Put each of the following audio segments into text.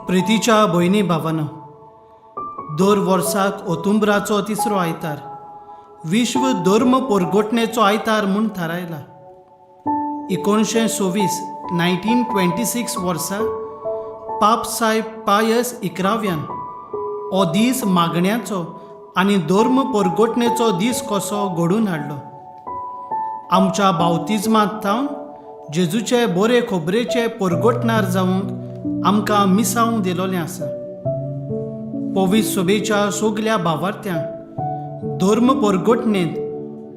प्रितीच्या भयणी भावानो, दर वर्साक ओतुंबराचो तिसरो आयतार विश्व धर्म पोरगोटणेचो आयतार म्हूण थारायला. 1926, 1926 वर्सा पाप सायब पायस इकराव्यान हो दीस मागण्याचो आनी धर्म पोरगोटणेचो दीस कसो घडून हाडलो. आमच्या बावतिज्मांत थावन जेजूचे बरे खबरेचे पोरगोटणार जावंक आमकां मिसावंक दिलोलें आसा. पवित्र सोबेच्या सगल्या भावार्थ्यांक धर्म पोरगोटणेंत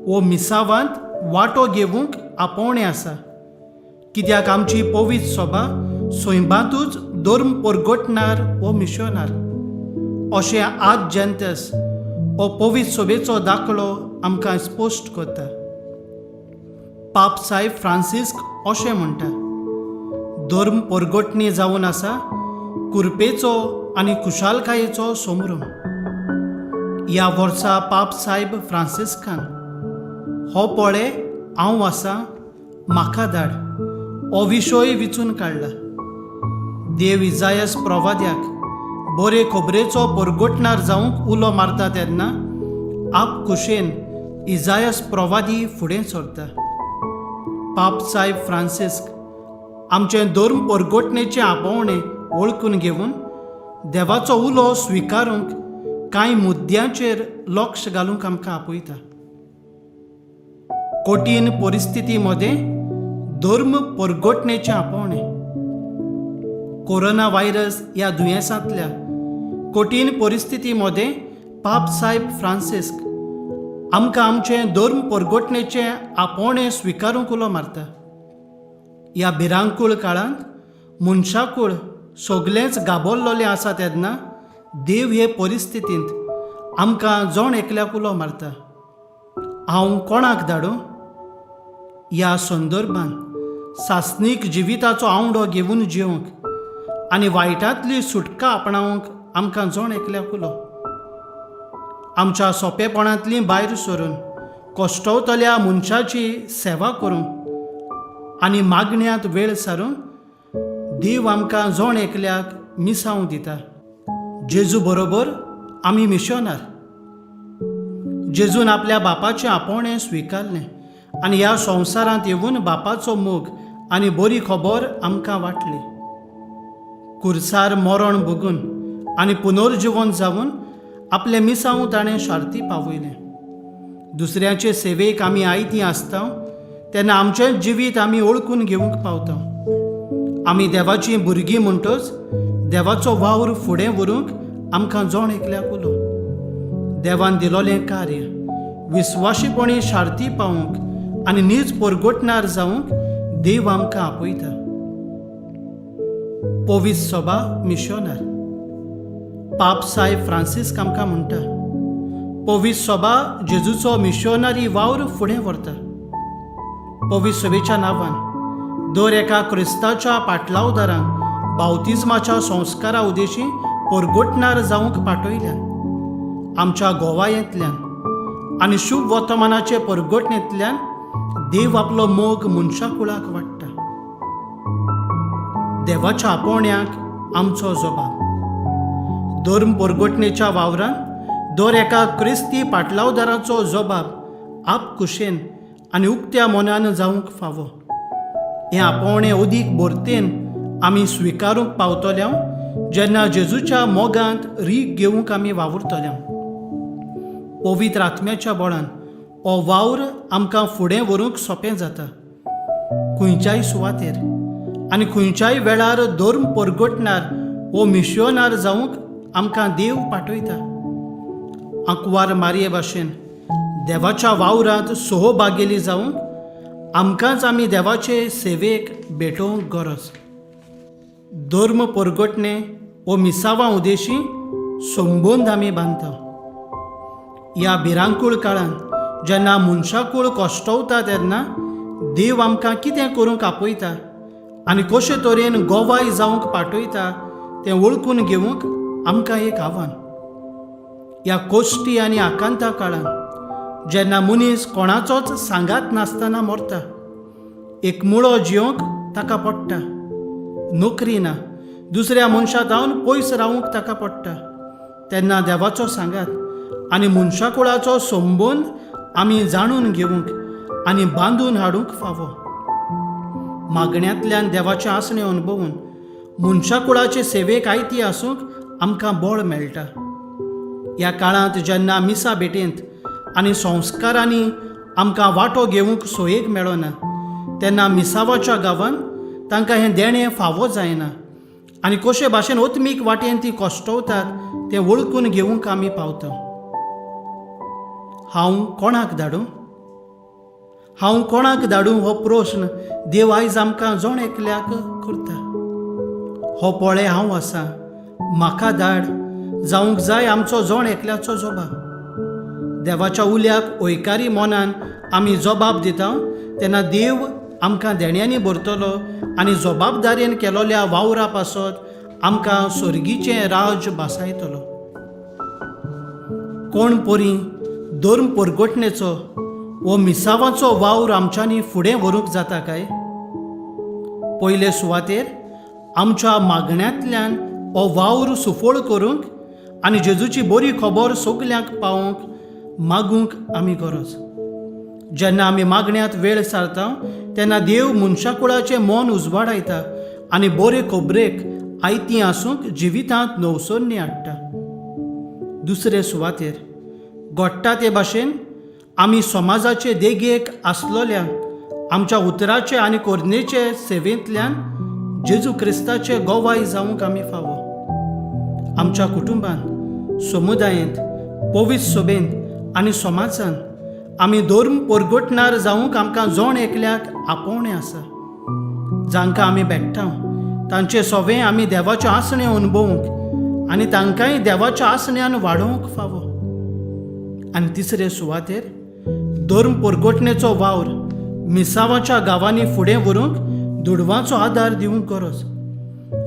वो मिसावांत वांटो घेवंक आपोवणें आसा, कित्याक आमची पवित्र सोबा सैमांतूच धर्म पोरगोटणार वो मिशनार अशें आज जेंतस हो पवित्र सोबेचो दाखलो आमकां स्पश्ट करता. पाप साहेब फ्रांसिस्क अशें म्हणटा, धर्म पोरगोटणी जावन आसा कुरपेचो आनी खुशालकायेचो संभ्रम. ह्या वर्सा पाप साहेब फ्रांसिस्कान हो पळे हांव आसा म्हाका धाड हो विशय विचून काडला. देव इजायस प्रवाद्याक बरे खबरेचो परगटणार जावंक उलो मारता तेन्ना आप खुशेन इजायस प्रवादी फुडें सरता. पाप साहेब फ्रांसिस्क आमचें धर्म परगटणेचें आपोवणें वळखून घेवन देवाचो उलो स्विकारूंक कांय मुद्द्यांचेर लक्ष घालूंक आमकां आपयता. कठीण परिस्थिती मदें धर्म परगटणेचें आपोवणें. कोरोना व्हायरस ह्या दुयेंसांतल्या कठीण परिस्थिती मदें पाप साहेब फ्रांसिस्क आमकां आमचें धर्म परगटणेचें आपोवणें स्विकारूंक उलो मारता. ह्या भिरांकूळ काळांत मनशाकूळ सगलेंच गाबोल्लोलें आसा तेन्ना देव हे परिस्थितींत आमकां जण एकल्याक उलो मारता, हांव कोणाक धाडूं? ह्या संदर्भान सासणीक जिविताचो आंवडो घेवन जिवंक आनी वायटांतली सुटका आपणावंक आमकां जण एकल्याक उलो. आमच्या सोंपेपणांतली भायर सरून कश्टवतल्या मनशाची सेवा करूंक आनी मागण्यांत वेळ सारूंक देव आमकां जण एकल्याक मिसांव दिता. जेजू बरोबर आमी मिशनार. जेजून आपल्या बापाचें आपोवणें स्विकारलें आनी ह्या संवसारांत येवन बापाचो मोग आनी बरी खबर आमकां वांटली. कुर्सार मरण भोगून आनी पुनर्जिवन जावन आपलें मिसांव ताणें शार्ती पावयलें. दुसऱ्याचे सेवेक आमी आयतीं आसता तेन्ना आमचें जिवीत आमी वळखून घेवंक पावता. आमी देवाचीं भुरगीं म्हणटच देवाचो वावर फुडें व्हरूंक आमकां जण एकल्याक उलो. देवान दिलोलें कार्य विस्वाशीपणी शार्ती पावूंक आनी नीज परगटणार जावंक देव आमकां आपयता. पवित्र सोबा मिशनार. पाप साहेब फ्रांसिस्क आमकां म्हणटा, पवित्र सोबा जेजूचो मिशनरी वावर फुडें व्हरता. पवित्र सोबेच्या नांवान दर एका क्रिस्ताच्या पाटलावदारांक बावतिज्माच्या संस्कारा उदेशी परगटणार जावंक पाठयल्यान आमच्या गोवायेंतल्यान आनी शुभ वर्तमानाचे परगटणेंतल्यान देव आपलो मोग मनशाकुळाक वाडटा. देवाच्या आपोवण्याक आमचो जबाब. धर्म परगटणेच्या वावरान दर एका क्रिस्ती पाटलावदाराचो जबाब आप कुशेन आनी उक्त्या मनान जावंक फावो. हें आपोवणें अदीक भरतेन आमी स्विकारूंक पावतल्या जेन्ना जेजूच्या मोगांत रीग घेवंक आमी वावुरतल्या. पवित्र आत्म्याच्या बळान हो वावर आमकां फुडें व्हरूंक सोंपें जाता. खंयच्याय सुवातेर आनी खंयच्याय वेळार धर्म परगटणार वो मिशनार जावंक आमकां देव पाठयता. आंकवार मारये भाशेन देवाच्या वावरांत सहभागेली जावंक आमकांच आमी देवाचे सेवेक भेटोवंक गरज. धर्म परगटणे वो मिसावां उदेशी संबंद आमी बांदता. ह्या भिरांकूळ काळांत जेन्ना मनशाकूळ कश्टवता तेन्ना देव आमकां कितें करूंक आपयता आनी कशे तरेन गोवाय जावंक पाठयता तें वळखून घेवंक आमकां एक आव्हान. ह्या कोश्टी आनी आकांता काळांत जेन्ना मनीस कोणाचोच सांगात नासतना मरता, एक मुळो जिवंक ताका पडटा, नोकरी ना, दुसऱ्या मनशा जावन पयस रावूंक ताका पडटा. तेन्ना देवाचो सांगात आनी मनशाकुळाचो संबंद आमी जाणून घेवंक आनी बांदून हाडूंक फावो. मागण्यांतल्यान देवाचें आसणें अणभवून मनशाकुळाचे सेवेक आयती आसूंक आमकां बळ मेळटा. ह्या काळांत जेन्ना मिसा भेटेंत आनी संस्कारांनी आमकां वांटो घेवंक सोयेक मेळना तेन्ना मिसावाच्या गांवांत तांकां हें देणें फावो जायना आनी कशे भाशेन ओत्मीक वाटेन ती कश्टवतात तें वळखून घेवंक आमी पावता. हांव कोणाक धाडूं, हांव कोणाक धाडूं हो प्रस्न देव आयज आमकां जण एकल्याक करता. हो पळय हांव आसा, म्हाका धाड जावंक जाय आमचो जण एकल्याचो जबाब. देवाच्या उल्याक ओयकारी मनान आमी जबाब दिता तेन्ना देव आमकां देण्यांनी भरतलो आनी जबाबदारेन केलोल्या वावरा पासत आमकां सर्गीचें राज भासायतलो. कोण परी धर्म परगटणेचो हो मिसावाचो वावर आमच्यांनी फुडें व्हरूंक जाता काय? पयले सुवातेर आमच्या मागण्यांतल्यान हो वावर सुफळ करूंक आनी जेजूची बरी खबर सगल्यांक पावोवंक मागूंक आमी गरज. जेन्ना आमी मागण्यांत वेळ सारता तेन्ना देव मनशाकुळाचें मन उजवाडायता आनी बरे खबरेक आयती आसूंक जिवितांत नवसरणी हाडटा. दुसरे सुवातेर घडटा ते भाशेन आमी समाजाचे देगेक आसलोल्या आमच्या उतराचे आनी कोरणेचे सेवेंतल्यान जेजू क्रिस्ताचे गोवाय जावंक आमी फावो. आमच्या कुटुंबांत, समुदायेंत, पवित्र सभेंत आनी समाजांत आमी धर्म परगटणार जावंक आमकां जण एकल्याक आपोवणें आसा. जांकां आमी भेट्टा तांचे सोवे आमी देवाचें आसणें अणभवूंक आनी तांकांय देवाच्या आसण्यान वाडोवंक फावो. आनी तिसरे सुवातेर धर्म परगटणेचो वावर मिसावाच्या गांवांनी फुडें व्हरूंक दुडवांचो आदार दिवंक गरज.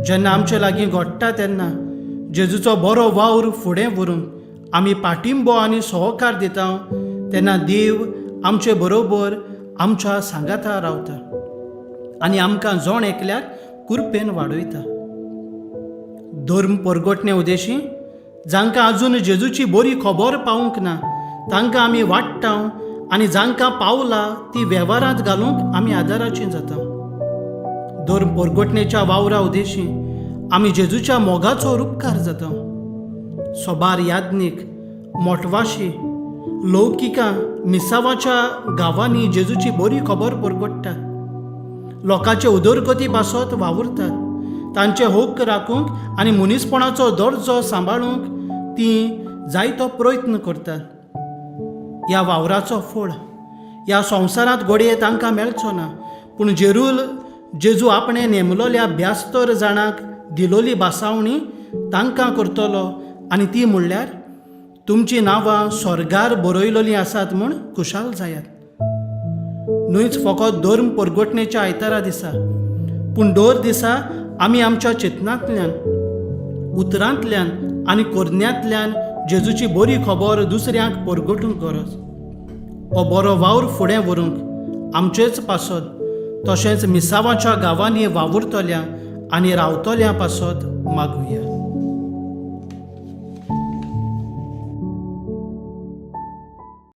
जेन्ना आमचे लागीं घडटा तेन्ना जेजूचो बरो वावर फुडें व्हरूंक आमी पाटिंबो आनी सहकार दिता तेन्ना देव आमचे बरोबर आमच्या सांगाता रावता आनी आमकां जण एकल्याक कुरपेन वाडयता. धर्म परगटणे उदेशी जांकां आजून जेजूची बरी खबर पावूंक ना तांकां आमी वाडटा आनी जांकां पावला ती वेव्हारांत घालूंक आमी आदाराची जाता. धर्म परगटणेच्या वावरा उदेशी आमी जेजूच्या मोगाचो रुपकार जाता. सोबार याज्ञीक, मोटवाशी, लौकिकां मिसावाच्या गांवांनी जेजूची बरी खबर परगट्टात, लोकांचे उदरगती पासत वावुरतात, तांचे हक्क राखूंक आनी मनीसपणाचो दर्जो सांबाळूंक तीं जायतो प्रयत्न करतात. ह्या वावराचो फळ ह्या संवसारांत घडये तांकां मेळचो ना, पूण जेरूल जेजू आपणें नेमलोल्या ब्यास्तर जाणांक दिलोली भासावणी तांकां करतलो आनी ती म्हणल्यार तुमचीं नांवां स्वर्गार बरयलोलीं आसात म्हूण खुशाल जायात. न्हयच फकत धर्म परगटणेच्या आयतारा दिसा, पूण दर दिसा आमी आमच्या चिंतनांतल्यान, उतरांतल्यान आनी कोरण्यांतल्यान जेजूची बरी खबर दुसऱ्यांक परगटूंक गरज. हो बरो वावर फुडें व्हरूंक आमचेच पासत तशेंच मिसावाच्या गांवांनी वावुरतल्या आनी रावतल्या पासत मागुया.